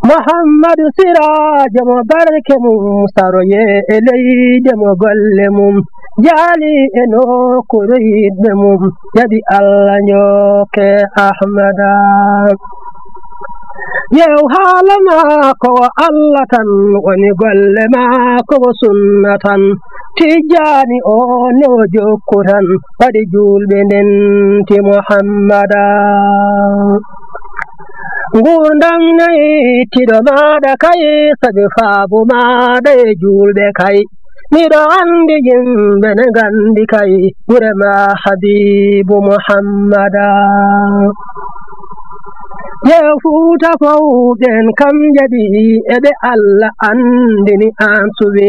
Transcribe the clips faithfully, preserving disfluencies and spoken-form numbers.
Muhammadu Siraajo mo barke mum saroye e leyde mo golle mum jaali e nokkuure yiɗɓe mum jaɓi Allah njokke Ahmada. Yew haala maako wo Allah tan woni golle maako wo sunna tan. Tijjaani o newo jokku tan waɗi juulɓe ndenti Muhammada. Nguurndam nayi tiɗo maaɗa kay sabi faabu maaɗa e juulɓe kay. Miɗo anndi yimɓe ne nganndi kay gure ma Habiibu Muhammada. Yew Fuuta fow ɓen kam jaɓi e ɓe Allah anndini an suɓi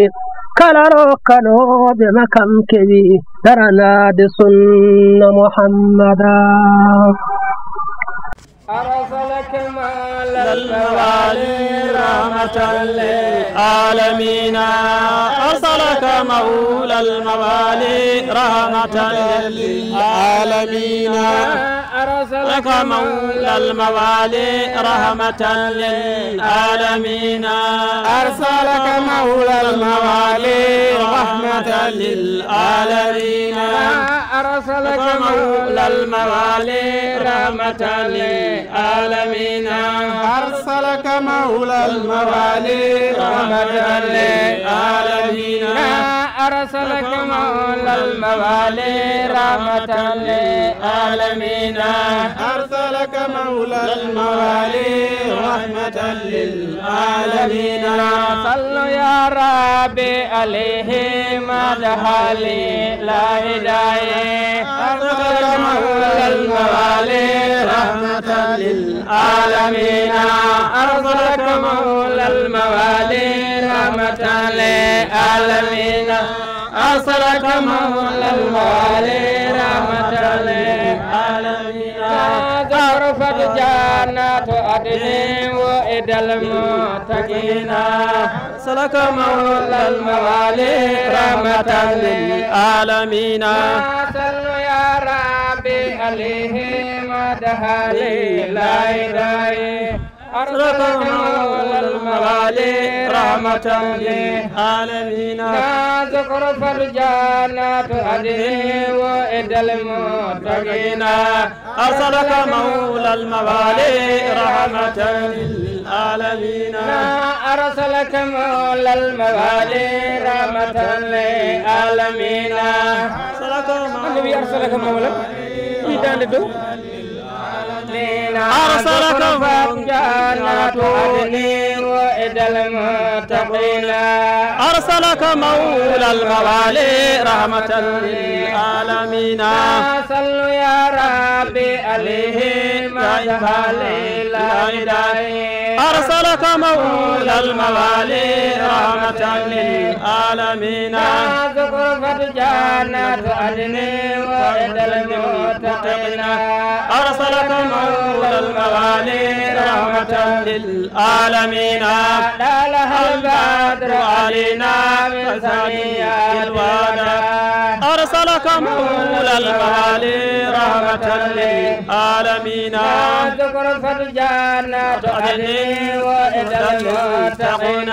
kala rokkanooɓe ma kam kewi daranaade sunna Muhammada. أرسلك مولى الموالي رحمة للعالمين. أرسلك مولى الموالي رحمة للعالمين. أرسلك مولى الموالي رحمة للعالمين. أرسلك مولى الموالي رحمة للعالمين. أرسلك مولى الموالي رحمة للعالمين. أرسلك مولى الموالي رحمة للعالمين. أرسلك مولى الموالي رحمة للعالمين. أرسلك مولى الموالي رحمة للعالمين. صل يا ربي عليه مدح لله داعي. أرسلك مولى الموالي رحمة للعالمين. أرسلك مولى الموالي رحمة للعالمين. أرسلك مولى الموالي رحمة للعالمين. زخرفت جنات عدن وعد المتقين. أرسلك مولى الموالي رحمة للعالمين. صل يا ربي عليه مدح لله داعي. أرسلك مولى الموالي رحمة للعالمين. زخرفت جنات عدن وعد المتقين. أرسلك مولى الموالي رحمة للعالمين. أرسلك مولى الموالي رحمة للعالمين. أرسلك مولى النبي أرسلك مولى. Hitaande dow. أرسلك جنات عدن وعد المتقين. أرسلك مولى الموالي رحمة للعالمين. صل يا ربي عليه مدح لله داعي. أرسلك مولى الموالي رحمة للعالمين. زخرفت جنات عدن وعد المتقين. أرسلك مولى الموالي رحمة للعالمين. لالها البدر علينا من ثنيات الوداع. أرسلك مولى الموالي رحمة للعالمين. زخرفت جنات عدن وعد المتقين.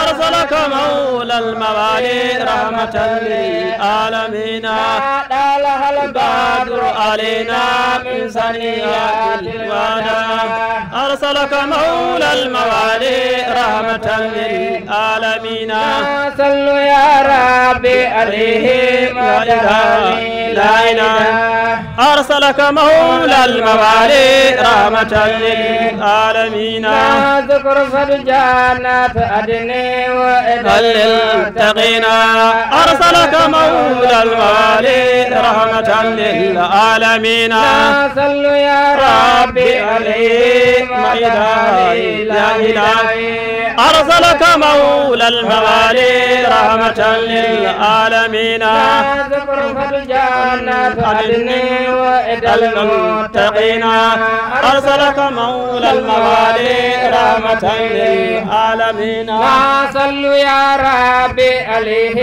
أرسلك مولى الموالي رحمة للعالمين. لالها البدر علينا من ثنيات الوداع. أرسلك مولى الموالي رحمة للعالمين. صل يا ربي عليه مدح لله داعي. أرسلك مولى الموالي رحمة للعالمين. زخرفت جنات عدن وعد المتقين. أرسلك مولى الموالي رحمة للعالمين. صل يا ربي عليه مدح لله داعي. أرسلك مولى الموالي رحمة للعالمين. زخرفت جنات عدن وعد المتقين. أرسلك مولى الموالي رحمة للعالمين. صل يا ربي عليه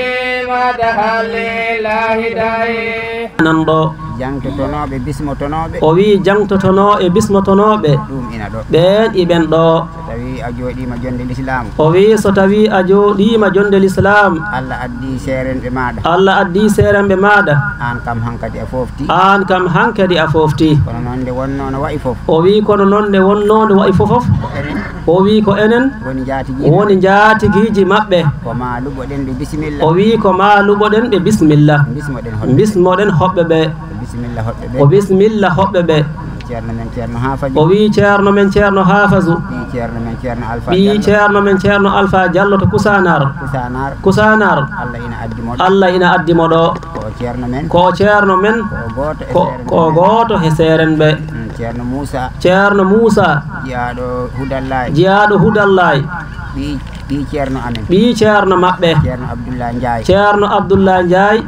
مدح لله داعي. Nan ɗo. Jaŋtotonooɓe, bismotonooɓe. O wi'i jaŋtotonoo e bismotonooɓe. Ɗum ina ɗo. Ɓeen iɓen ɗo. Tawi a jooɗiima jonde lislaam. O wiyi, so tawi a jooɗiima jonde lislaam. Allah addi seerenɓe maaɗa. Allah addi seerenɓe maaɗa. Aan kam hankadi a foofti. Aan kam hankadi a foofti. Kono noon nde wonnoo no wayi fof. O wiyi, kono noon nde wonnoo nde wayi fof fof. Ko enen. O wiyi, ko enen. Woni njaatigi. Woni njaatigiiji maɓɓe. Ko ma luɓoɗen ɓe bisimilla. O wiyi, ko ma luɓoɗen ɓe bisimilla. Bismoɗen hoɗɓe. Bismoɗen hoɗɓe ɓe. Ko bisimilla hoɗɓe ɓe. Ko bisimilla hoɗɓe ɓe. Ceerno men Ceerno Haafaji. O wiyi, ceerno men Ceerno Haafasu. Ɓii ceerno men Ceerno Alfa Ɓii Jallo. Ceerno men Ceerno Alfa Jallo to Kusanar. Kusanar. Kusanar. Allah ina addi mo ɗo. Allah ina addi mo ɗo. Ko o ceerno men. Ko o ceerno men. Ko o gooto e Ko, seerenɓe ko o men. Gooto he seerenɓe. Mm, Ceerno Muusa. Ceerno Muusa. Jiyaaɗo Hudallaay. Jiyaaɗo Hudallaay. Ɓii, ɓii ceerno amen. Ɓii ceerno maɓɓe. Ceerno Abdullaay Njaay. Ceerno Abdullaay Njaay.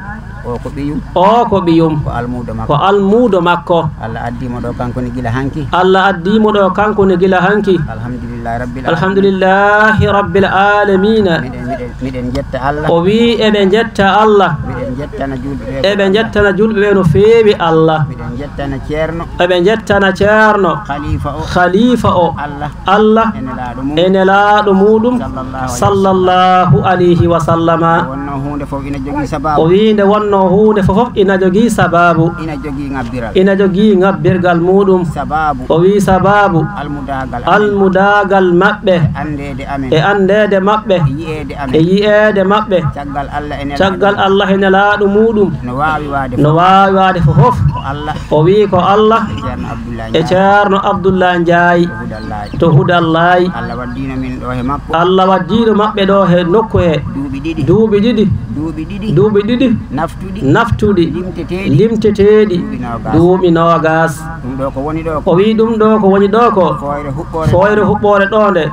O ko ɓiyum. O ko ɓiyum. Ko almuudo makko. Ko almuudo makko. Allah addi mo ɗo kanko ne gila hanki. Allah addi mo ɗo kanko ne gila hanki. Alhamdulillahi Rabbil Aalamiina. Alhamdulillahi Rabbil Aalamiina. Miɗen, miɗen, miɗen njetta Allah. O wiyi, eɓe njetta Allah. Miɗen njettana juulɓe ɓe. Eɓe njettana juulɓe ɓe no feewi Allah. Miɗen njettana ceerno. Eɓe njettana ceerno. Khalifa o. Khalifa o. Allah. Allah e nelaaɗo muɗum. E nelaaɗo muɗum. Sallallahu alayhi wa sallam. Sallallahu alayhi wa sallama. Nde wonnoo huunde fof ina jogii sabaabu. O wiyi nde wonnoo huunde fof fof ina jogii sabaabu. Ina jogii ŋabbiral. Ina jogii ŋabbirgal muɗum. Sabaabu. O wiyi sabaabu. Almudaagal amen. Almudaagal maɓɓe. E anndeede amen. E anndeede maɓɓe. E yiyeede amen. E yiyeede maɓɓe. Caggal Allah e nelaaɗo. Caggal Allah e nelaaɗo muɗum. No waawi waade fof. No waawi waade fof fof. Ko Allah. O wiyi ko Allah. Ceerno Abdullaay E Njaay. Ceerno Abdullaay Njaay. To Hudallaay. To Hudallaay. Allah waddiino min ɗo he makko. Allah waddiino maɓɓe ɗo he nokku he. Duuɓi ɗiɗi. Duuɓi ɗiɗi. Duuɓi ɗiɗi. Duuɓi ɗiɗi. Naftuɗi. Naftuɗi. Limteteeɗi. Limteteeɗi. Duuɓi noogaas. Duuɓi noogaas. Ɗum ɗo ko woni ɗo ko. O wiyi ɗum ɗo ko woni ɗo ko. Fooyre huɓɓoore. Fooyre huɓɓoore ɗo nde.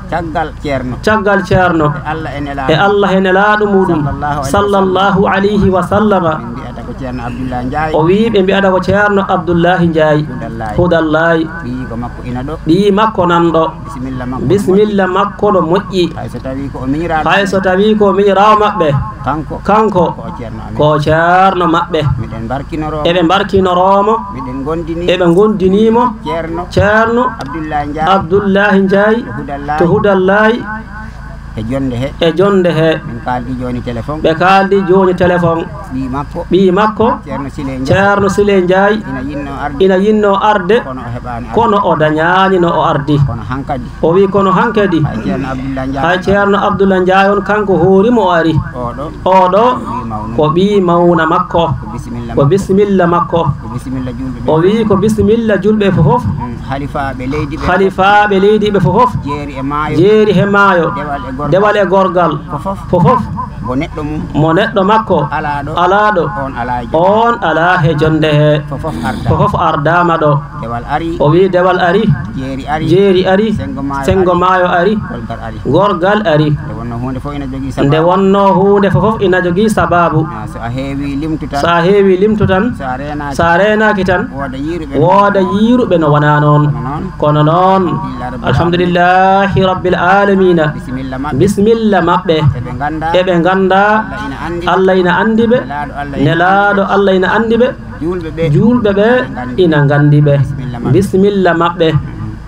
Caggal ceerno. Caggal ceerno. E Allah e nelaaɗo. E Allah e nelaaɗo muɗum. Sallallahu alayhi wa sallam. Sallallahu alayhi wa sallama. Min mbiyata ko Ceerno Abdullaay Njaay. O wiyi ɓe mbiyata ko Ceerno Abdullahi Njaay. Hudallaay. Hudallaay. Ɓiyiiko makko ina ɗo. Ɓiyi makko nan ɗo. Bisimilla makko. Bisimilla makko no moƴƴi. Hay so tawi ko o miñiraaɗo. Hay so tawi ko o miñiraawo maɓɓe. Kanko. Kanko. Ko o ceerno amen. Ko o ceerno maɓɓe. Miɗen mbarkinoroo mo. Eɓe mbarkinoroo mo. Miɗen ngondini. Eɓe ngondini mo. Ceerno. Ceerno. Abdullahi Njaay. Abdullahi Njaay. To Hudallaay. To Hudallaay. E jonnde he. E jonnde he. Min kaaldi jooni téléphone. Ɓe kaaldi jooni téléphone. Ɓii makko. Ɓii makko. Ceerno Sile Njaay. Ceerno Sile Njaay. Ina yinnoo arde. Ina yinnoo arde. Kono o heɓaani arde. Kono o dañaani no o ardi. Kono hankadi. O wiyi kono hankadi. Hay Ceerno Abdullaay Njaay. Hay Ceerno Abdullaay Njaay on kanko hoori mo o ari. Oɗo. Oɗo. Ko ɓii mawna. Ko ɓii mawna makko. Ko bisimilla makko. Ko bisimilla makko. Ko bisimilla juulɓe ɓe. O wiyi ko bisimilla juulɓe fof fof. Mm, halifaaɓe leydi ɓe. Halifaaɓe leydi ɓe fof fof. Jeeri e maayo. Jeeri he maayo. Dewal e gorgal. Dewal e gorgal. Fof fof. Fof fof. Mo neɗɗo mum. Mo neɗɗo makko. Alaaɗo. Alaaɗo. On alaa e jonnde. On alaa he jonnde he. Fof fof ardaama. Fof fof ardaama ɗo. Dewal ari. O wiyi dewal ari. Jeeri ari. Jeeri ari. Senngo maayo Senngo ari. Maayo ari. Gorgal ari. Gorgal ari. Nde wonnoo huunde fof ina jogii sabaabu. Nde wonnoo huunde fof fof ina jogii sabaabu. Ah, so a heewii limtu tan. So a heewii limtu tan. So a reenaaki. So a reenaaki tan. Wooda yiiruɓe no. Wooda yiiruɓe no wonaa noon. Kono noon. Kono noon. Alhamdulillahi Rabbil Aalamiina. Alhamdulillahi Rabbil Aalamiina. Bisimilla maɓɓe. Bisimilla maɓɓe. Eɓe ngannda. Eɓe ngannda. Allah ina anndi. Allah ina anndi ɓe. Nelaaɗo Allah ina anndi ɓe. Nelaaɗo Allah ina anndi ɓe. Juulɓe ɓe. Juulɓe ɓe ina nganndi. Ina nganndi ɓe. Bisimilla maɓɓe. Bisimilla maɓɓe.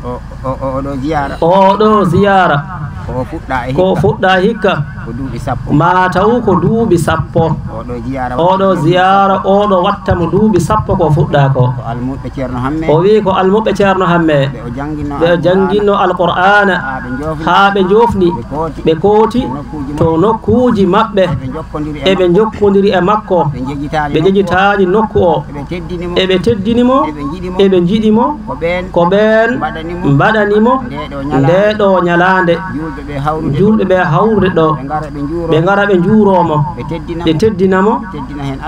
O, o, o, oɗo ziyaara. Oɗo ziyaara. Ko o fuɗɗaa e hikka. Ko o fuɗɗaa e hikka. Ko duuɓi sappo. Maa taw ko duuɓi sappo. Oɗo ziyaara. Oɗo watta mo ziyaara, duuɓi sappo. Oɗo watta mo duuɓi sappo ko o fuɗɗaa ko. Ko almuɓɓe Ceerno Hammee. O wiyi ko almuɓɓe Ceerno Hammee. Ɓe o jannginno. Ɓe o jannginno Alqur'aana. Haa ɓe njoofni. Haa ɓe njoofni. Ɓe kooti. Ɓe kooti. E nokkuuji maɓɓe. To nokkuuji maɓɓe. Eɓe njokkondiri e makko. Eɓe njokkondiri e makko. Ɓe njejitaani nokku o. Ɓe njejitaani nokku o. Eɓe teddini mo. Eɓe teddini mo. Eɓe njiɗi mo. Eɓe njiɗi mo. Ko ɓeen. Ko ɓeen. Mbaɗani mo. Mbaɗani mo. Ndee ɗoo ñalaande. Ndee ɗoo ñalaande. Juulɓe ɓe hawrude. Juulɓe ɓe hawrude ɗo. Ɓe ngara ɓe njuuroo. Ɓe ngara ɓe njuuroo mo. Ɓe teddina mo. Ɓe teddina mo.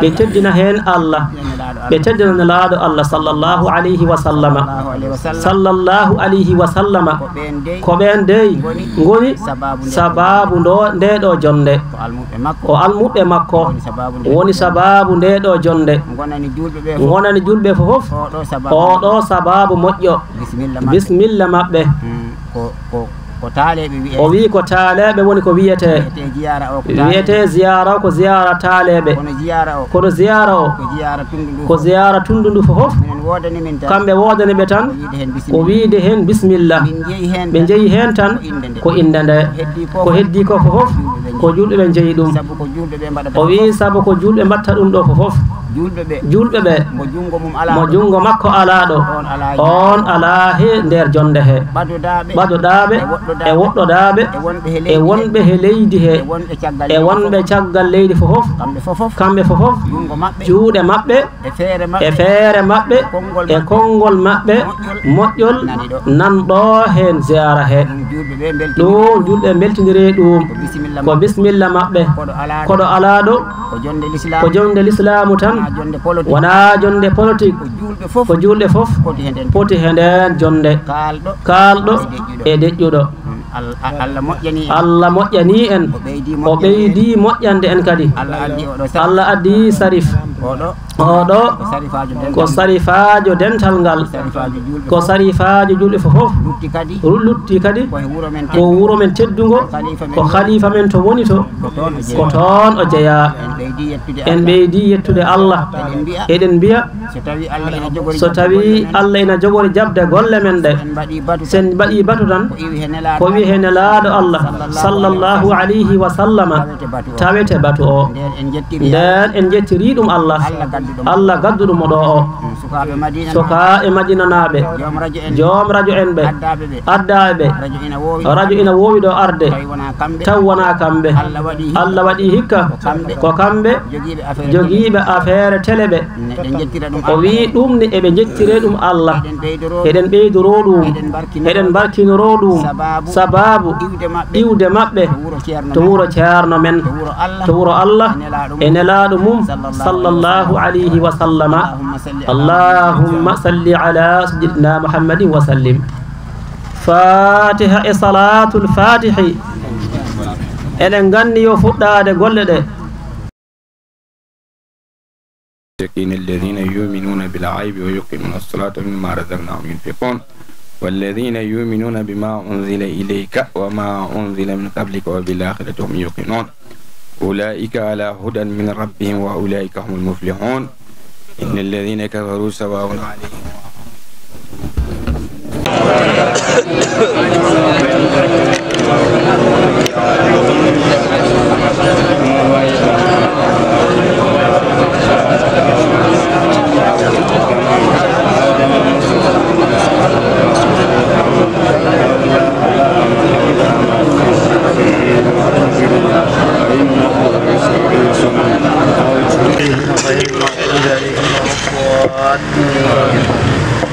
Ɓe teddina heen Allah. Ɓe teddina heen Allah. Ɓe teddina Nelaaɗo Allah. Ɓe teddina Nelaaɗo Allah sallallahu alayhi wa sallama. Sallallahu alayhi wa sallam. Sallallahu alayhi wa sallama. Ko ɓeen dey. Ko ɓeen dey. Ngoni. Ngoni. Sabaabu nde. Sabaabu ndo, ndee ɗoo jonnde. Ko almuɓɓe makko. Ko almuɓɓe makko. Woni sabaabu nde. Woni sabaabu ndee ɗoo jonnde. Ngonani juulɓe ɓe fof. Ngonani juulɓe fof fof. Oɗo sabaabu. Oɗo sabaabu moƴƴo. Bisimilla maɓɓe. Bisimilla maɓɓe. Hmm, ko, ko, ko taaleeɓe wiyee. O wiyi ko taaleeɓe woni ko wiyetee. Wiyetee ziyaara o ko taaleeɓe. Wiyetee ziyaara o ko ziyaara taaleeɓe. Kono ziyaara o. Kono ziyaara o. Ko ziyaara tunndu ndu fof. Ko ziyaara tunndu ndu fof fof. Minen Woodani min tan. Kamɓe woodani ɓe tan. Ko wiide heen bisimilla. Ko wiide heen bisimilla. Min njeyi heen tan. Ɓe njeyi heen tan. Ko innde nde. Ko innde nde. Ko heddii ko fof. Ko heddii ko fof. Ko juulɓe ɓe njeyi ɗum. Sabu ko juulɓe ɓe mbaɗata. O wiyi fof. Sabu ko juulɓe mbaɗta ɗum ɗo fof. Juulɓe ɓe. Juulɓe ɓe. Mo junngo mum alaa. Mo junngo makko alaa ɗo. On alaa. On alaa he nder jonnde he. Ɓadodaaɓe. Ɓadodaaɓe. E woɗɗodaaɓe. E woɗɗodaaɓe. E wonɓe he leydi he. E wonɓe he leydi he. E wonɓe caggal leydi he. E wonɓe caggal leydi fof. Kamɓe fof. Kamɓe fof. Juungo maɓɓe. Juuɗe maɓɓe. E feere maɓɓe. E feere maɓɓe. E konngol maɓɓe. E konngol maɓɓe. Moƴƴol. Moƴƴol. Nani ɗo. Nan ɗo heen ziyaara he. Ɗum juulɓe ɓe mbeltindiri. Ɗum juulɓe mbeltindiri ɗum. Ko bisimilla maɓɓe. Ko bisimilla maɓɓe. Koɗo alaa ɗo. Koɗo alaa ɗo. Ko jonnde lislaamu. Ko jonnde lislaamu tan. Wonaa jonnde politik. Wonaa jonnde politik. Ko juulɓe fof. Ko juulɓe fof. Poti he nden. Poti he nden jonnde. Kaalɗo. Kaalɗo. E deƴƴuɗo. E deƴƴuɗo. Mm. Al-, a-, Allah moƴƴanii en. Allah moƴƴanii en. O ɓeydii moƴƴande en. O ɓeydii moƴƴande en kadi. Allah addi oɗo Sarif. Allah addi Sarif. Oɗo. Oɗo. Ko sarifaajo dental. Ko sarifaajo dental ngal. Ko sarifaajo juulɓe fof. Ko sarifaajo juulɓe fof. Lutti kadi. Ru-, lutti kadi. Ko e wuro men. Ko teddungo. Wuro men teddungo. Ko khalifa men. Ko khalifa men to woni to. Ko toon o jeyaa. Ko toon o jeyaa. En ɓeydii yettude Allah. En ɓeydii yettude Allah. Eɗen mbiya. Eɗen mbiya. So tawii Allah ina jogori. So tawii Allah ina jogori jaɓde golle men ɗe. So en mbaɗii batu tan. So en mbaɗii batu tan. Ko iwi he Nelaaɗo. Ko iwi he Nelaaɗo Allah. Sallallahu alayhi wa sallama. Tawete batu o. Tawete batu o. Ndeen en njettirii. Ndeen en njettirii ɗum Allah. Allah gaddu ɗum. Allah gaddu ɗum o ɗo o. Mm, sukaaɓe Madina. Sukaaɓe Madinanaaɓe. Joom rajo en. Joom rajo en ɓe. Addaaɓe ɓe. Addaaɓe ɓe. Rajo ina woowi. Rajo ina woowi ɗo arde. Tawi wonaa kamɓe. Taw wonaa kamɓe. Allah waɗi hikka. Allah waɗi hikka. Ko kamɓe. Ko kamɓe. Jogiiɓe affaire. Jogiiɓe télé. Affaire télé ɓe. Ne, ɓe njettira ɗum. O Allah. Wiyi ɗum ne eɓe njettire ɗum Allah. Eɗen ɓeydoroo ɗum. Eɗen ɓeydoroo ɗum. Eɗen mbarkinoro. Eɗen mbarkinoro ɗum. Sababu. Sababu. Iwde maɓɓe. Iwde maɓɓe. To wuro Ceerno. To men. Wuro Ceerno men. To wuro Allah. To wuro Allah. E Nelaaɗo mum. E Nelaaɗo mum. Sallallahu alayhi wa sallama. Allahumma salli ala Allahumma salli ala sayyidina Muhammadin wa sallim. Fatiha e Salaatul Fatihi. Eɗen nganndi yo fuɗɗaade golle ɗe. الذين يؤمنون بالغيب ويقيمون الصلاة ومما رزقناهم ينفقون. والذين يؤمنون بما أنزل إليك وما أنزل من قبلك وبالآخرة هم يوقنون. أولئك على هدى من ربهم وأولئك هم المفلحون. إن الذين كفروا سواء عليهم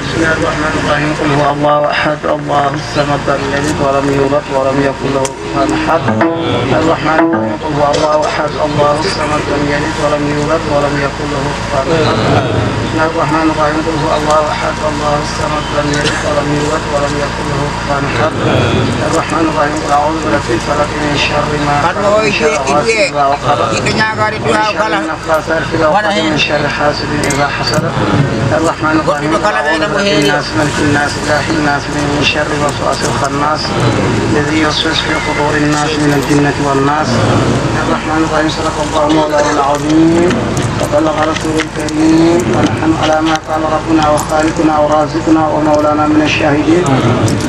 بسم الله الرحمن الرحيم. قل هو الله أحد، الله الصمد، لم يلد ولم يولد ولم يكن له كفوا أحد. الرحمن الرحيم. قل هو الله أحد، الله الصمد، لم يلد ولم يولد ولم يكن له كفوا أحد. بسم الله الرحمن الرحيم. قل هو الله أحد، الله الصمد، لم يلد ولم يولد ولم يكن له كفوا أحد. الرحمن الرحيم. قل أعوذ برب الفلق، من شر ما خلق، من شر غاسق إذا وقب، من شر النفاثات في العقد، من شر حاسد إذا حسد. الرحمن الرحيم. قل أعوذ برب الناس، ملك الناس، إله الناس، من شر الوسواس الخناس الذي يوسوس في صدور الناس من الجنة والناس. الرحمن الرحيم. صدق الله مولانا العظيم وبلغ رسوله الكريم، ونحن على ما قال ربنا وخالقنا ورازقنا ومولانا من الشاهدين.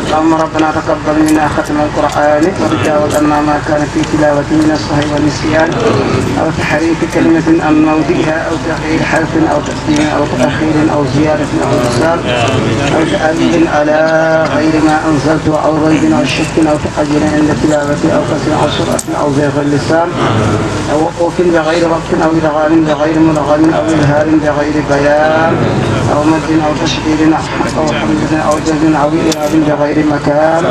اللهم ربنا تقبل منا ختم القرآن، وتجاوز عنا ما كان في تلاوته من السهو والنسيان أو تحريف كلمة عن موضعها أو تغيير حرف أو تقديم أو تأخير أو زيادة أو نقصان أو تأويل على غير ما أنزلت أو ريب أو شك أو تعجيل عند تلاوته أو كسر أو سرعة أو زيغ اللسان أو وقوف بغير وقت أو إدغام بغير مدغم أو إظهار بغير بيان أو مد أو تشديد أو همز أو جزم أو إعراب بغير مكان،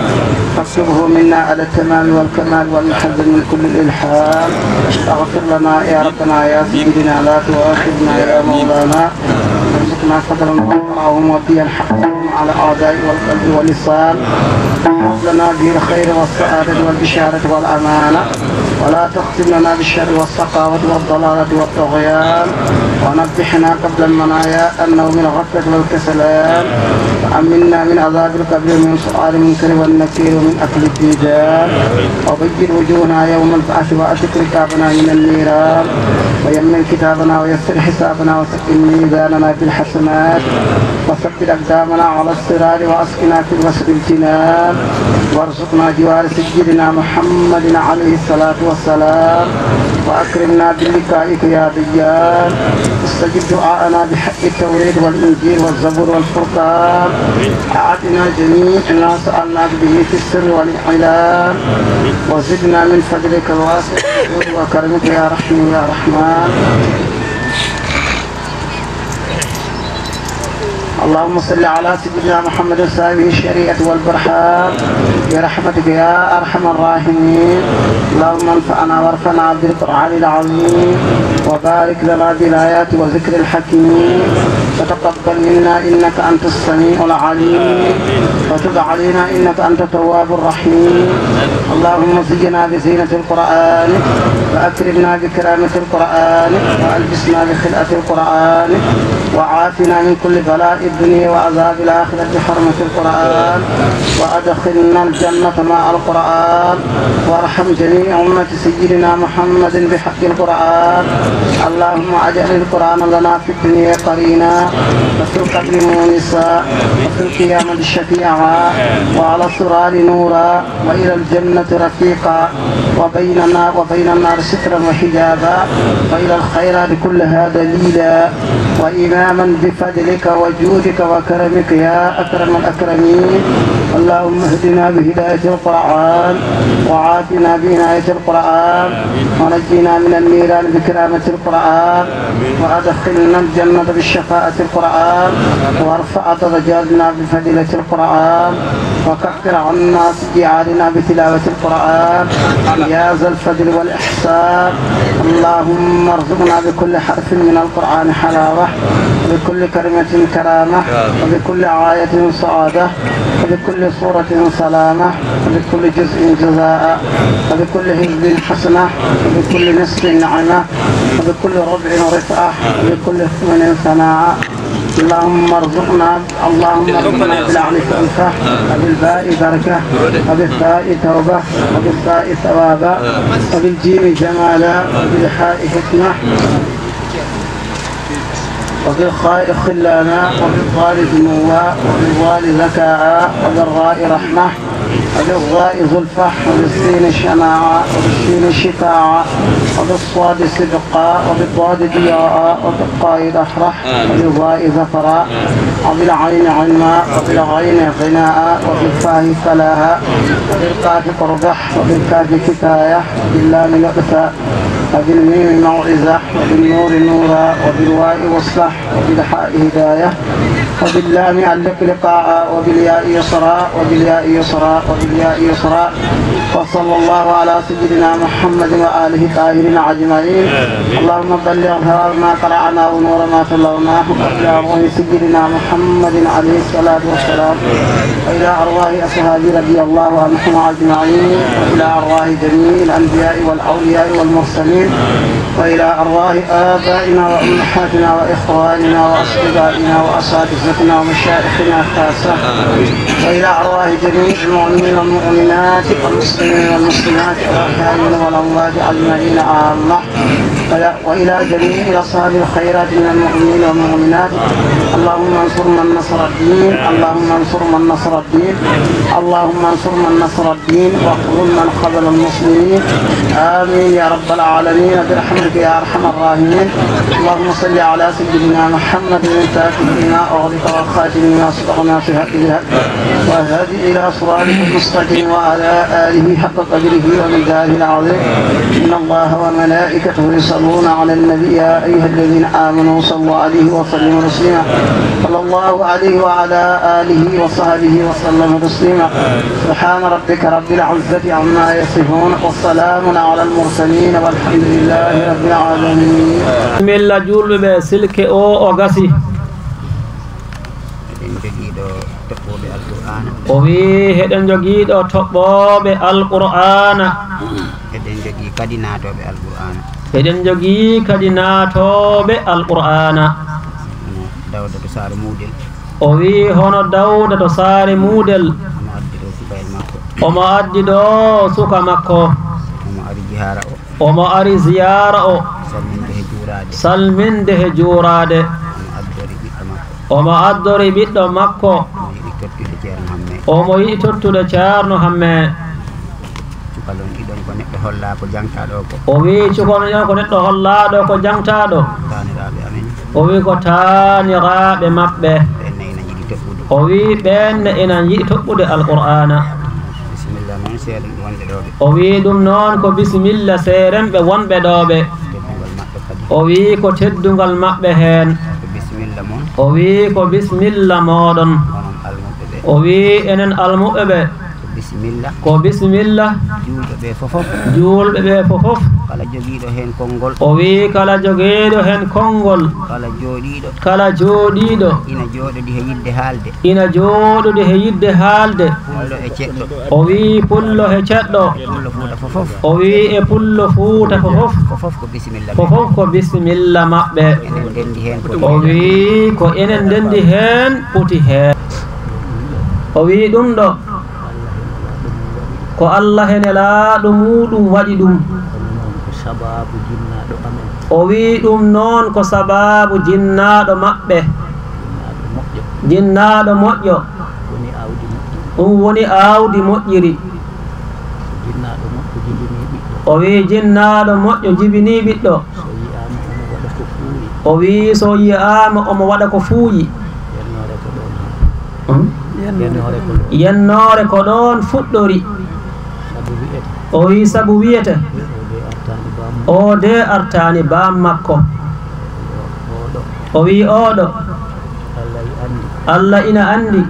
فاكتبه منا على التمام والكمال والمحذر من كل الإلحان. اغفر لنا يا ربنا يا سيدنا، لا تؤاخذنا يا مولانا، ارزقنا صبرا وقاهم وبيا حقهم على أعداء والقلب واللسان، وهب لنا به الخير والسعادة والبشارة والأمانة. ولا تختم لنا بالشر والسخاوة والضلالة والطغيان، ونبهنا قبل المنايا عن نوم الغفلة والكسلان، وأمنا من عذاب القبر ومن سؤال المنكر والنكير ومن أكل الديدان، وبيض وجوهنا يوم البعث وأعتق رقابنا من النيران، ويمن كتابنا ويسر حسابنا وثقل ميزاننا بالحسنات، وثبت أقدامنا على الصراط وأسقنا في الوصل الجنان، وارزقنا جوار سيدنا محمد عليه الصلاة والسلام، وأكرمنا بلقائك يا ديان. استجب دعاءنا بحق التوراة والإنجيل والزبور والفرقان. أعطنا جميع ما سألناك به في السر والإعلان، وزدنا من فضلك الواسع وكرمك يا رحيم يا رحمن. اللهم صل على سيدنا محمد صاحب الشريعة والبرهان برحمتك يا أرحم الراحمين. اللهم انفعنا وارفعنا بالقرآن العظيم، وبارك لنا بالآيات وذكر الحكيم، وتقبل منا إنك أنت السميع العليم، وتب علينا إنك أنت التواب الرحيم. اللهم زينا بزينة القرآن، وأكرمنا بكرامة القرآن، وألبسنا بخلعة القرآن، وعافنا من كل بلاء الدنيا وعذاب الآخرة بحرمة القرآن، وأدخلنا الجنة مع القرآن، وارحم جميع أمة سيدنا محمد بحق القرآن. اللهم اجعل القرآن لنا في الدنيا قرينا، وفي القبر مونسا، وفي القيامة شفيعا، وعلى الصراط نورا، وإلى الجنة رفيقا، وبيننا وبين النار سترا وحجابا، وإلى الخيرات كلها دليلا وإماما بفضلك وجودك وكرمك يا أكرم الأكرمين. اللهم اهدنا بهداية القرآن، وعافنا بعناية القرآن، ونجنا من النيران بكرامة القرآن، وأدخلنا الجنة بشفاعة القرآن، وارفع درجاتنا بفضيلة القرآن، وكفر عنا سيئاتنا بتلاوة القرآن يا ذا الفضل والإحسان. اللهم ارزقنا بكل حرف من القرآن حلاوة، وبكل كلمة كرامة، وبكل آية سعادة، وبكل سورة سلامة، وبكل جزء جزاء، وبكل حزب حسنة، وبكل نصف نعمة، وبكل ربع رفعة، وبكل ثمن ثناء. اللهم ارزقنا، اللهم ارزقنا بالعقل خلفة، وبالباء بركة، وبالثاء توبة، وبالثاء ثوابا، وبالجيم جمالا، وبالحاء حكمة، وبالخاء خلانا، وبالضال دنوا، وبالضال ذكاء، وبالراء رحمة، وبالظاء زلفى، وبالسين شناعة، وبالشين شفاعة، وبالصاد صدقا، وبالضاد ضياء، وبالطاء طهرا، وبالظاء ظفرا، وبالعين علما، وبالغين غناء، وبالفاء فلاحا، وبالقاف قربا، وبالكاف كفاية، وباللام لطفا، وبالميم موعظة، وبالنون نورا، وبالواو وصلا، وبالحاء هداية، وباللام علق لقاء، وبالياء يسرا، وبالياء يسرا، وبالياء يسرا. وصلى الله على سيدنا محمد وآله الطاهرين أجمعين. اللهم بلغ ثواب ما قرأناه ونور ما تلوناه إلى روح سيدنا محمد عليه الصلاة والسلام، وإلى أرواح أصحابه رضي الله عنهم أجمعين، وإلى أرواح جميع الأنبياء والأولياء والمرسلين، وإلى أرواح آبائنا وأمهاتنا وإخواننا وأصدقائنا وأساتذتنا ومشايخنا خاصة، وإلى أرواح جميع المؤمنين والمؤمنات والمسلمين والمسلمات الأحياء منهم والأموات أجمعين عامة، وإلى، وإلى جميع أصحاب الخيرات من المؤمنين والمؤمنات. اللهم انصر من نصر الدين، اللهم انصر من نصر الدين، اللهم انصر من نصر الدين، واخذل من خذل المسلمين. آمين يا رب العالمين برحمتك يا أرحم الراحمين. اللهم صل على سيدنا محمد الفاتح لما أغلق والخاتم لما سبق ناصر الحق بالحق والهادي إلى صراطك المستقيم وعلى آله حق قدره ومقداره العظيم. إن الله وملائكته يصلون على النبي، يا أيها الذين آمنوا صلوا عليه وسلموا تسليما. صلى الله عليه وعلى آله وصحبه وسلم تسليما. سبحان ربك رب العزة عما يصفون، وسلام على المرسلين، والحمد لله رب العالمين. Bismilla juulɓe ɓe silke o o gasi. Eɗen jogii ɗo toɓɓooɓe Alqur'aana. O wi'i, heɗen jogii ɗo toɓɓooɓe Alqur'aana. Eɗen jogii Kadi naatooɓe Alqur'aana. Eɗen njogii kadi naatooɓe Alqur'aana. Hono Dawda to Saare Muudel. O wiyi hono Dawda to Saare Muudel. Omo addi ɗo subayel makko. Omo addi ɗo suka makko. Omo ari jihaara o. Omo ari ziyaara o. Salminde he juuraade. Salminde he juuraade. Omo addori ɓiɗɗo makko. Omo addori ɓiɗɗo makko. Omo yiɗi tottude Ceerno Hammee. Omo yiɗi tottude Ceerno Hammee. Cukalon ɗiɗon ko neɗɗo hollaa ko jangtaaɗo ko. O wiyi cukalon ɗiɗon ko neɗɗo hollaaɗo ko jangtaaɗo. Taaniraaɓe amen. O wiyi ko taaniraaɓe maɓɓe. Ɓeen ne ina njiɗi toɓɓude. O wiyi ɓeen ne ina njiɗi toɓɓude Alqur'aana. Bisimilla noon seerenɓe wonɓe ɗo ɓe. O wiyi ɗum noon ko bisimilla seerenɓe wonɓe ɗo ɓe. Teddungal maɓɓe kadi. O wiyi ko teddungal maɓɓe heen. Ko bisimilla mon. O wiyi ko bisimilla mooɗon. Onon almuɓɓe ɓe. O wiyi enen almuɓɓe ɓe. Ko bisimilla. Ko bisimilla. Juulɓe ɓe fofof. Juulɓe ɓe fofof. Kala jogiiɗo heen konngol. O wiyi kala jogiiɗo heen konngol. Kala jooɗiiɗo. Kala jooɗiiɗo. Ina jooɗodi he yiɗde haalde. Ina jooɗodi he yiɗde haalde. Pullo e ceɗɗo. O wiyi pullo he ceɗɗo. Pullo Fuuta fofof. O wiyi e pullo Fuuta fofof. Fofof ko bisimilla. Fofof ko bisimilla maɓɓe. Enen ndenndi heen poti. O wiyi ko enen ndenndi heen poti heen. O wiyi ɗum ɗo. Ko Allah e Nelaaɗo muuɗum waɗi ɗum. Kono noon ko sabaabu jinnaaɗo amen. O wiyi ɗum noon ko sabaabu jinnaaɗo maɓɓe. Jinnaaɗo moƴƴo. Jinnaaɗo moƴƴo. Woni aawdi moƴƴiri. Ɗum woni aawdi moƴƴiri. Jinnaaɗo moƴƴo jibinii ɓiɗɗo. O wiyi jinnaaɗo moƴƴo jibinii ɓiɗɗo. So yiyaama omo waɗa ko fuuyi. O wiyi so yiyaama omo waɗa ko fuuyi. Yennoore ko ɗoon. Hmm? Yennoore ko ɗoon. Yennoore ko ɗoon fuɗɗori. Sabu wiyete. O wiyi sabu wiyete. O de artaani baam makko. O de artaani baam makko. O wiyi ooɗo. O wiyi ooɗo. Allah ina anndi. Allah ina anndi.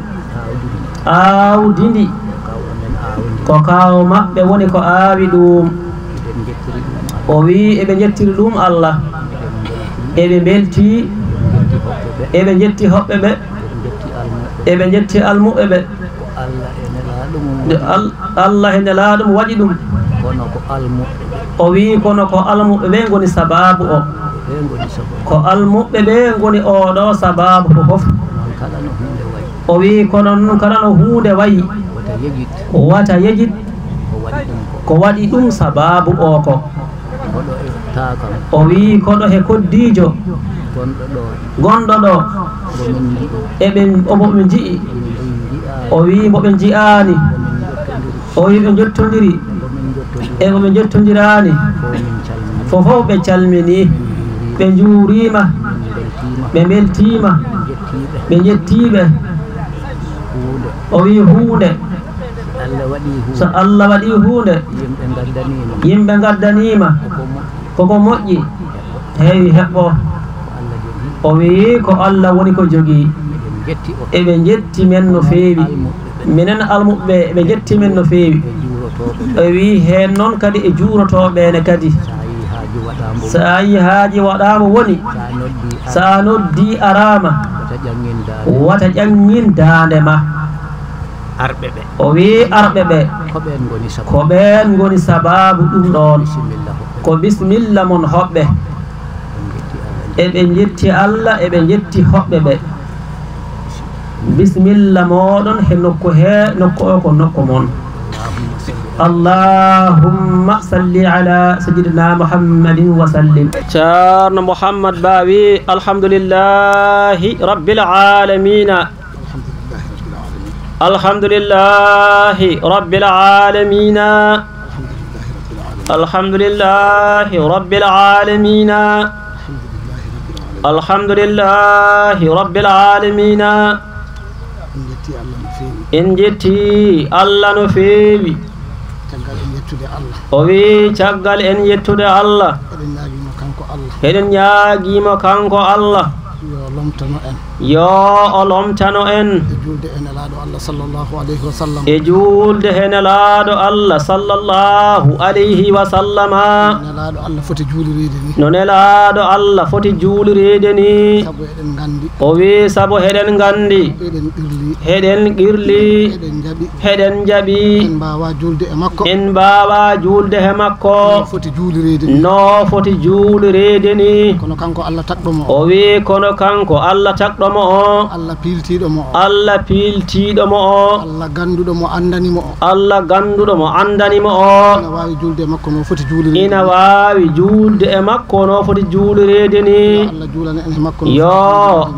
Aawdi ndi. Aawdi ndi. Ko kaaw amen aawi ndi. Ko kaaw maɓɓe woni ko aawi ɗum. Eɗen njettiri ɗum Allah. O wiyi eɓe njettiri ɗum Allah. Eɗen mbeltii. Eɓe mbeltii. Eɗen njetti hoɓɓe ɓe. Eɓe njetti hoɓɓe ɓe. Eɗen njetti almuɓɓe ɓe. Eɓe njetti almuɓɓe ɓe. Ko Allah e Nelaaɗo mum. Nde Al-, Allah e Nelaaɗo mum waɗi ɗum. Kono ko almuɓɓe ɓe. O wiyi kono ko almuɓɓe ɓe ngoni sabaabu o. Ɓe ngoni sabaabu. Ko almuɓɓe ɓe ngoni oɗo sabaabu fof. Noon kala no huunde wayi. O wiyi kono noon kala no huunde wayi. Wata yejit. Wata yejit. Ko waɗi ɗum ko. Ko waɗi ɗum sabaabu o ko. Koɗo e taakam. O wiyi koɗo he koddiijo. Gonɗo ɗo. Gonɗo ɗo. Mbo min nji'i. Eɓe, omo ɓe nji'i. Min nji'aani. O wiyi mbo ɓe nji'aani. Mbo min njottondiri. O wiyi ɓe njottondiri. Mbo min njottondiri. E mbo ɓe njottondiraani. Fof min calminii. Fof fof ɓe calminii. Min njuuriima. Ɓe njuuriima. Min mbeltiima. Ɓe mbeltiima. Min njettii ɓe. Min njettii ɓe. Huunde. O wiyi huunde. So Allah waɗii huunde. So Allah waɗii huunde. Yimɓe ngaddaniima. Yimɓe ngaddaniima. Koko moƴƴi. Koko moƴƴi. Heewi heɓɓo. Ko Allah jogii. O wiyi ko Allah woni ko jogii. Eɓe njetti o. Eɓe njetti men no feewi. Almuɓɓe ɓe. Minen almuɓɓe ɓe, eɓe njetti men no feewi. E juurotooɓe ɓe. O wiyi heen noon kadi e juurotooɓe ne kadi. So a yii haaji waɗaama woni. So a yii haaji waɗaama woni. So a noddii araama. So a noddii araama. Wata ƴaŋŋin daande. Wata ƴaŋŋin daande ma. Arɓe ɓe. O wiyi arɓe ɓe. Ko ɓeen ngoni sabaabu. Ko ɓeen ngoni sabaabu ɗum ɗoon. Bisimilla hoɓɓe. Ko bisimilla mon hoɓɓe. Eɓe njetti Allah. Eɓe njetti Allah, eɓe njetti hoɓɓe ɓe. Bisimilla mooɗon he nokku he, nokku o ko nokku mon. Allahumma salli ala sayyidina Muhammadin wa sallim. Ceerno Muhammad Ba wi, alhamdulillahi rabbil alamina. Alhamdulillahi rabbil alamina. Alhamdulillahi rabbil alamina. Alhamdulillahi rabbil alamina. En njetti Allah no feewi. En njetti Allah no feewi. Caggal en yettude Allah. O wi, caggal en yettude Allah. Eɗen ñaagii mo kanko Allah. Eɗen ñaagii mo kanko Allah. Yo lomtano en. Yo o lomtano en. E juulde e Nelaaɗo Allah sallallahu alayhi wa sallam. E juulde he Nelaaɗo Allah sallallahu alayhi wa sallama. Nelaaɗo Allah foti juulireede ni. No Nelaaɗo Allah foti juulireede ni. Sabu eɗen nganndi. O wi sabu heɗen nganndi. Eɗen qirli. Heɗen qirli. Eɗen njaɓi. Heɗen njaɓi. En mbaawaa juulde e makko. En mbaawaa juulde he makko. No foti juulireede ni. No foti juulireede ni. Kono kanko Allah tagɗo mo o. O wi kono kanko Allah tagɗo mo o. Allah piiltiiɗo mo o. Allah piiltiiɗo mo o. Allah gannduɗo mo anndani mo o. Allah gannduɗo mo anndani mo o. Ina waawi juulde e makko no foti juulireede ni. Ina waawi juulde e makko no foti juulireede ni. Yo Allah juulana en e makko no foti juulireede ni. Yo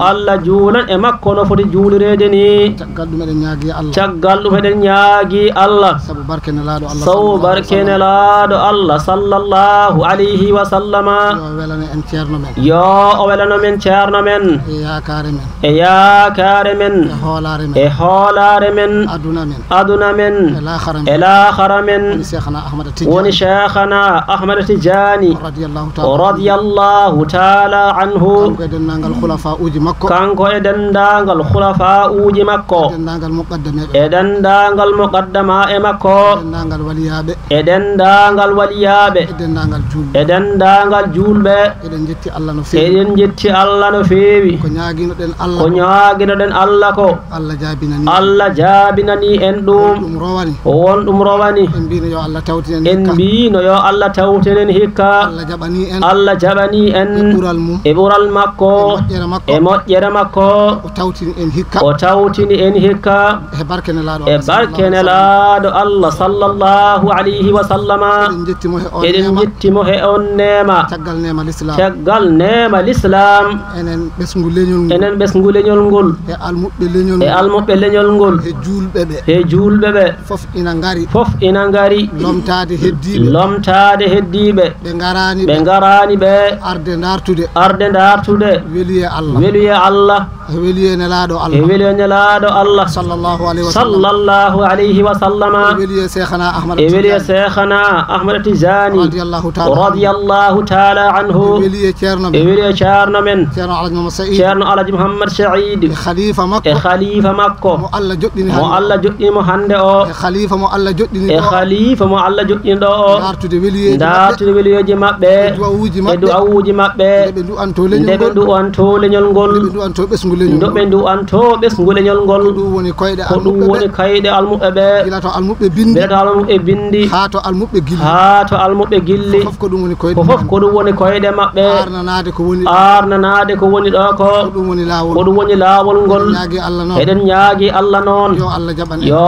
Allah juulan e makko no foti juulireede ni. Caggal ɗum eɗen ñaagi Allah. Caggal ɗum eɗen ñaagi Allah. Sabu barke Nelaaɗo Allah. Sabu barke Nelaaɗo Allah sallallahu alayhi wa sallama. Yo welane en ceerno men. Yo o welano men ceerno men. E yaakaare men. E yaakaare men. E hoolaare men. E hoolaare men. Aduna men. Aduna men. E laakhara men. E laakhara men. Woni Cheikhana Ahmad Tidiane. Woni Cheikhana Ahmad Tidiane. Radiyallahu ta'ala anhu. Radiyallahu ta'ala anhu. Kanko e denndaangal khulafa'uuji makko. Kanko e denndaangal khulafa'uuji makko. E denndaangal muqaddameeɓe. E denndaangal muqaddamaaɓe makko. E denndaangal waliyaaɓe. E denndaangal waliyaaɓe. E denndaangal juulɓe. E denndaangal juulɓe. Eɗen njetti Allah no feewi. Eɗen njetti Allah no feewi. Ko ñaaginoɗen Allah ko. Ko ñaaginoɗen Allah ko. Allah jaabinani. Allah jaabinani en ɗum. Won ɗum rowani. Won ɗum rowani. En mbiino yo Allah tawtin en hikka. En mbiino yo Allah tawtin en hikka. Allah jaɓani en. Allah jaɓani en. E ɓural mum. E ɓural makko. E moƴƴere makko. E moƴƴere makko. O tawtini en hikka. O tawtini en hikka. E barke Nelaaɗo Allah. E barke Nelaaɗo Allah sallallahu alayhi wa sallama. Eɗen njetti mo he on neema. Eɗen njetti mo he on neema. Caggal neema l'islam. Caggal neema l'islam. Enen ɓesngu leñol ngol. Enen ɓesngu leñol ngol. E almuɓɓe leñol ngol. E almuɓɓe leñol ngol. E juulɓe ɓe. E juulɓe ɓe. Fof ina ngari. Fof ina ngari. Lomtaade heddiiɓe. Lomtaade heddiiɓe. Ɓe ngaraani ɓe. Ɓe ngaraani ɓe. Arde ndaartude. Arde ndaartude. Weliye Allah. Weliye Allah. E weliye Nelaaɗo Allah. E weliye Nelaaɗo Allah. Sallallahu alayhi wa sallam. Sallallahu alayhi wa sallama. E weliye Cheikhana Ahmad Tidiane. E weliye Cheikhana Ahmad Tidiane. Radiyallahu ta'ala anhu. Radiyallahu ta'ala anhu. E weliye ceerno men. E weliye ceerno men. Ceerno Alhaji Muhammad Saïd. Ceerno Alhaji Muhammad Saïd. E khalifa makko. E khalifa makko. Mo Allah joɗɗini hannde. Mo Allah joɗɗini mo hannde o. E khalifa mo Allah joɗɗini ɗo. E khalifa mo Allah joɗɗini ɗo o. Ndaartude weliyeeji maɓɓe. Ndaartude weliyeeji maɓɓe. E du'awuuji maɓɓe. E du'awuuji maɓɓe. Nde ɓe du'anto leñol ngol. Nde ɓe du'anto leñol ngol. Nde ɓe du'anto ɓesngu leñol ngol. Nde ɓe du'anto ɓesngu leñol ngol. Ko ɗum woni koyɗe almuɓɓe ɓe. Ko ɗum woni koyɗe almuɓɓe ɓe. Gila to almuɓɓe binndi. Gila to almuɓɓe binndi. Haa to almuɓɓe gilli. Haa to almuɓɓe gilli. Fof ko ɗum woni koyɗe maɓɓe. Fof ko ɗum woni koyɗe maɓɓe. Aarnanaade ko woni ɗo. Aarnanaade ko woni ɗo ko. Ko ɗum woni laawol. Ko ɗum woni laawol ngol. Eɗen ñaagi Allah noon. Eɗen ñaagi Allah noon. Yo Allah jaɓan en. Yo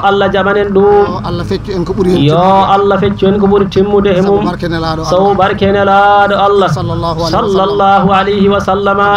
Allah jaɓan en ɗum. Yo Allah feccu en ko ɓuri heen timmude. Yo Allah feccu en ko ɓuri timmude he mum. Sabu barke Nelaaɗo Allah. Sabu barke Nelaaɗo Allah. Sallallahu alayhi wa sallam. Sallallahu alayhi wa sallama.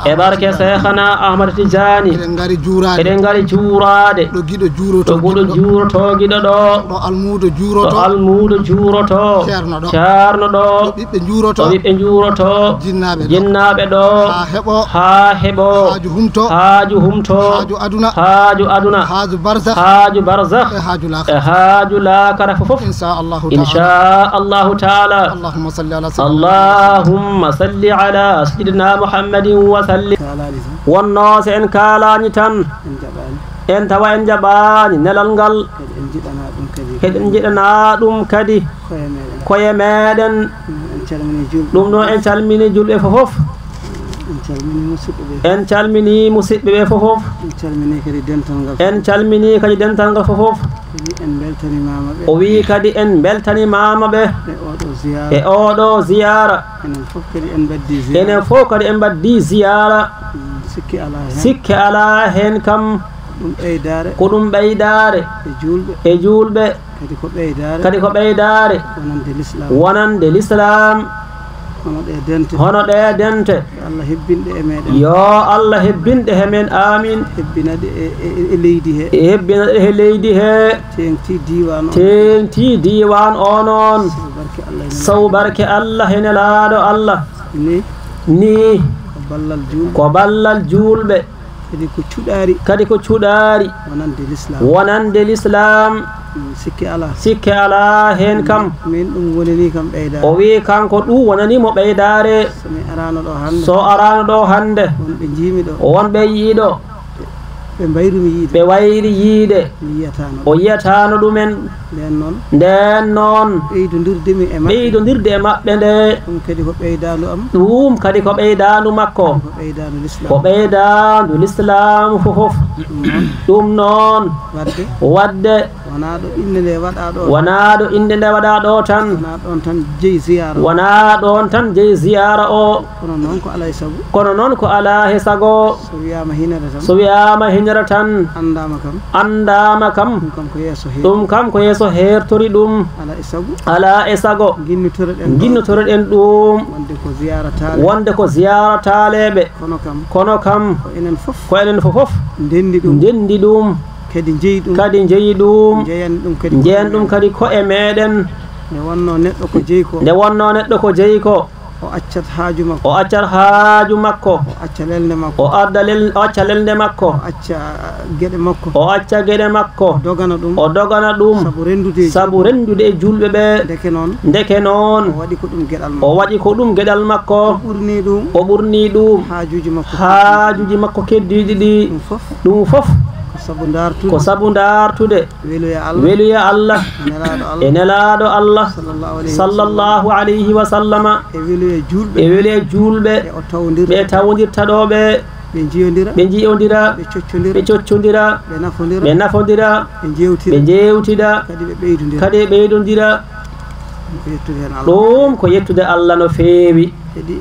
E barke Cheikhana Ahmad Tidiane. E barke Cheikhana Ahmad Tidiane. Eɗen ngari juuraade. Eɗen ngari juuraade. Ɗo giɗo juurotoo giɗo ɗo. Ɗo giɗo juurotoo giɗo ɗo. Ɗo almuudo juurotoo. Ɗo almuudo juurotoo. Ceerno ɗo. Ceerno ɗo. Ɗo ɓiɓɓe njuurotoo. Ɗo ɓiɓɓe njuurotoo. Jinnaaɓe ɗo. Jinnaaɓe ɗo. Haa heɓo. Haa heɓo. Haaju humto. Haaju humto. Haaju aduna. Haaju aduna. Haaju barzakh. Haaju barzakh. E haaju laakara. E haaju laakara fof. Insha Allahu ta'ala. Insha Allahu ta'ala. Allahumma salli ala sayyidina Muhammad. Allahumma salli ala sayyidina Muhammadin wa sallim. Kaalani tan. Wonno so en kaalani tan. En jaɓani. En tawa en jaɓani nelal ngal. Kadi en jiɗana ɗum kadi. Kadi en jiɗana ɗum kadi. Koye meɗen. Koye meɗen. Ɗum en calmini julɓe. Ɗum ɗo en calmini julɓe fof. En calmini musidɓe ɓe. En calmini musidɓe ɓe fof. En calmini kadi dental ngal. En calmini kadi dental ngal fof. Kadi en beltanimaama ɓe. O wi kadi en beltanimaama ɓe. E oɗo ziyara. E oɗo ziyara. Enen fof kadi en mbaɗdi ziyara. Enen fof kadi en mbaɗdi ziyara. Mm, sikke alaa heen. Sikke alaa heen kam. Ɗum ɓeydaare. Ko ɗum ɓeydaare. E juulɓe. E juulɓe. Kadi ko ɓeydaare. Kadi ko ɓeydaare. Wonande l'islam. Wonande l'islam. Hono ɗe dente. Hono ɗe dente. Yo Allah hebbin ɗe e meɗen. Yo Allah hebbin ɗe he men. Amin. Hebbina ɗe e, e, e leydi he. Hebbina ɗe he leydi he. Teeŋti diiwaan o. Teeŋti diiwaan o noon. Sabu barke Allah e Nelaaɗo. Sabu barke Allah e Nelaaɗo Allah. Ni. Ni. Ko ballal juulɓe. Ko ballal juulɓe. Kadi ko cuɗaari. Kadi ko cuɗaari. Wonande l'islam. Wonande l'islam. Mm, sikke alaa. Sikke alaa heen kam. Min ɗum wonani kam ɓeydaare. O wiyi kanko ɗum wonani mo ɓeydaare. So mi araano ɗo hannde. So araano ɗo hannde. Wonɓe njiimi ɗo. Wonɓe yiiɗo. Ɓe mbayru mi yiide. Ɓe wayri yiide. Mi yiyataano. O yiyataano ɗumen. Ndeen noon. Ndeen noon. Ɓeydondirde mi e maɓɓe. Ɓeydondirde e maɓɓe nde. Ɗum kadi ko ɓeydaandu am. Ɗum kadi ko ɓeydaandu makko. Ko ɓeydaandu lislaam. Ko ɓeydaandu lislaam fof. Ɗum noon. Ɗum noon. Waɗde. Waɗde. Wonaa ɗo innde nde waɗaa ɗo. Wonaa ɗo innde nde waɗaa ɗo tan. Wonaa ɗoon tan jeyi ziyaara o. Wonaa ɗoon tan jeyi ziyaara o. Kono noon ko alaa e sago. Kono noon ko alaa e sago. So wiyaama hinere tan. So wiyaama hinere tan. Anndaama kam. Anndaama kam. Ɗum kam ko yeeso heertori. Ɗum kam ko yeeso heertori ɗum. Alaa e sago. Alaa e sago. Nginnitoro-ɗen ɗoon. Nginnitoro-ɗen ɗum. Wonde ko ziyaara taale. Wonde ko ziyaara taaleeɓe. Kono kam. Kono kam. Ko enen fof. Ko enen fof. Ndenndi ɗum. Ndenndi ɗum. Kadi njeyi ɗum. Kadi njeyi ɗum. Njeyan ɗum kadi. Njeyan ɗum kadi ko'e meeɗen. Nde wonnoo neɗɗo ko jeyi ko. Nde wonnoo neɗɗo ko jeyi ko. O accat haaju makko. O accat haaju makko. O acca lelnde makko. O adda lel-, o acca lelnde makko. O acca geɗe makko. O acca geɗe makko. O dogana ɗum. O dogana ɗum. Sabu renndude e Sabu juulɓe. Renndude e juulɓe ɓe. Ndeke noon. Ndeke noon. O waɗi ko ɗum geɗal makko. O waɗi ko ɗum geɗal makko. O ɓurni ɗum. O ɓurni ɗum. Haajuuji makko. Haajuuji makko keddiiɗi ɗi. Ɗum fof. Ɗum fof. Ko sabu ndaartude. Ko sabu ndaartude. Weluya Allah. Weluya Allah. E Nelaaɗo Allah. E Nelaaɗo Allah. Sallallahu alayhi wa sallam. Sallallahu alayhi wa sallama. E weluya juulɓe. E weluya juulɓe. Ɓe o tawndirta. Ɓe tawndirta ɗo ɓe. Ɓe njiyondira. Ɓe njiyondira. Ɓe coccondira. Ɓe coccondira. Ɓe nafondira. Ɓe nafondira. Ɓe njeewtira. Ɓe njeewtida. Kadi ɓe ɓeydondira. Kadi ɓe ɓeydondira. Ɗum ko yettude Allah. Ɗum ko yettude Allah no feewi. Kadi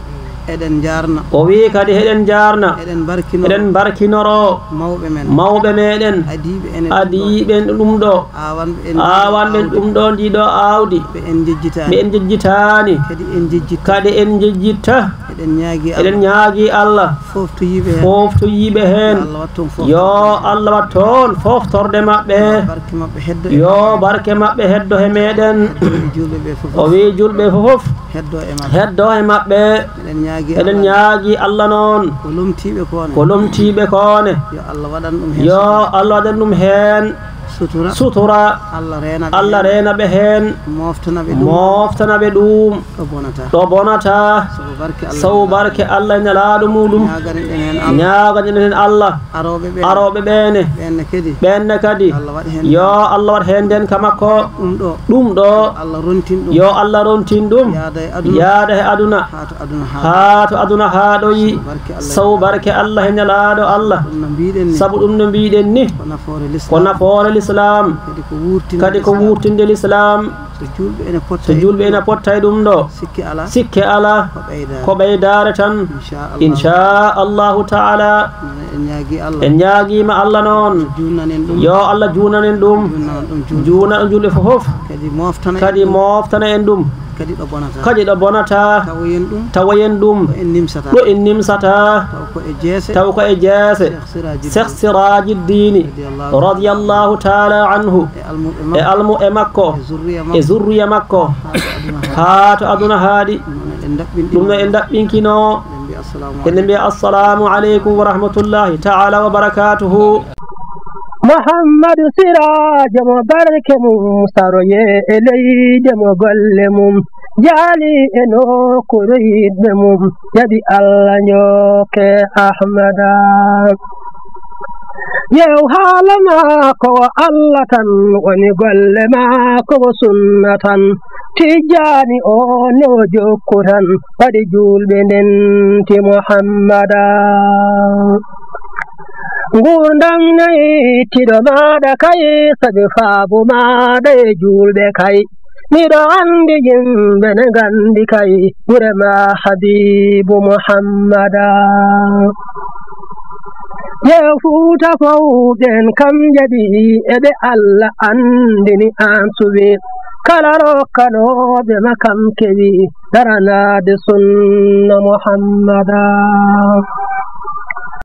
eɗen njaarna. O wiyi kadi eɗen njaarna. Eɗen mbarkinoro. Eɗen mbarkinoro. Mawɓe men. Mawɓe meɗen. Adiiɓe en e ɗum ɗo. Adiiɓe en e ɗum ɗo. Aawanɓe en Aawanɓe en ɗum ɗo ndi ɗo aawdi. Ɓe en njejjitaani. Ɓe en njejjitaani. Kadi en njejjitta. Kadi en njejjitta. Eɗen ñaagi Allah. Eɗen ñaagi Allah. Fooftoyiiɓe heen. Fooftoyiiɓe heen. Yo Allah waɗ toon fooftoyiiɓe. Yo Allah waɗ toon fooftorde maɓɓe. Yo barke maɓɓe heddo e Yo meɗen. Barke maɓɓe heddo e meɗen. Heddo e juulɓe ɓe fof. O wiyi juulɓe fof. Heddo e maɓɓe. Heddo e maɓɓe. Eɗen ñaagi Eɗen Allah. Ñaagi Allah noon. Ko lomtiiɓe ko ne. Ko lomtiiɓe ko ne. Yo Allah waɗan ɗum heen Yo sutura. Allah waɗan ɗum heen Sutura. Sutura. Allah reena ɓe Allah heen. Reena ɓe heen. Mooftana ɓe ɗum. Mooftana ɓe ɗum. Ɗo bonata. Ɗo bonata. Sabu barke Allah Sabu e barke Allah e Nelaaɗo muɗum. Ñaagani ɗen heen Allah. Ñaagani ɗen heen Allah. Arooɓe ɓe. Arooɓe ɓe ne. Ɓeen ne kadi. Ɓeen ne kadi. Allah waɗ heen Yo Allah waɗ heen ndeen ka makko. Ɗum ɗo. Ɗum ɗo. Allah rontin ɗum. Yo Allah rontin ɗum. Yaada e aduna. Yaada e aduna. Haa to aduna haaɗoyi. Haa to aduna haaɗoyi. Sabu barke Allah. Sabu barke Allah e Nelaaɗo Allah. Ɗum no mbiɗen ni. Sabu ɗum no mbiɗen ni. Ko nafoore Lislaam. Ko nafoore Lislaam. Kadi ko wuurtinde Kadi ko Lislaam. Wuurtinde Lislaam. So juulɓe ene potta So e juulɓe ɗum ene ɗo. Potta e ɗum ɗo. Sikke alaa. Sikke alaa. Ko ɓeydaare. Ko ɓeydaare tan. Inchallahu. Inchallahu taala. En ñaagi Allah. En ñaagiima Allah noon. Juutnan en ɗum. Yo Allah juutnan en ɗum. Juutnan ɗum juulɓe. Juutnan ɗum juulɓe fof. Kadi mooftana en Kadi ɗum. Mooftana en ɗum. Kadi ɗo bonata. Kadi ɗo bonata. Tawoyen ɗum. Tawoyen ɗum. Ɗo en nimsata. Ɗo en nimsata. Taw ko e jeese. Taw ko e jeese. Cheikh Siraji Cheikh Siraji Dini. Radiyallahu. Radiyallahu taala anhu. E almuɓe E makko. Almuɓe makko. E zurriya makko. E zurriya makko. Haa to aduna haaɗi. Haa to aduna haaɗi. Ɗum no en ndaɓɓinkinoo. Ɗum no en ndaɓɓinkinoo. Eɗen mbiya assalamu Eɗen mbiya assalamu aleykum wa rahmatullahi taala wa barakatuhu. Muhammadu Siraajo mo barke mum saroye e leyde mo golle mum jaali e nokkuure yiɗɓe mum jaɓi Allah njokke Ahmada. Yew haala maako o Allah tan woni golle maako o sunna tan. Tijjaani o ne o jokku tan waɗi juulɓe ndenti Muhammada. Nguurndam nayi tiɗo maaɗa kay sabi faabu maaɗa e juulɓe kay. Miɗo anndi yimɓe ne nganndi kay gure ma Habiibu Muhammada. Yew Fuuta fow ɓeen kam jaɓi eɓe Allah anndini aan suɓi kala rokkanooɓe ma kam kewi daranaade sunna Muhammada.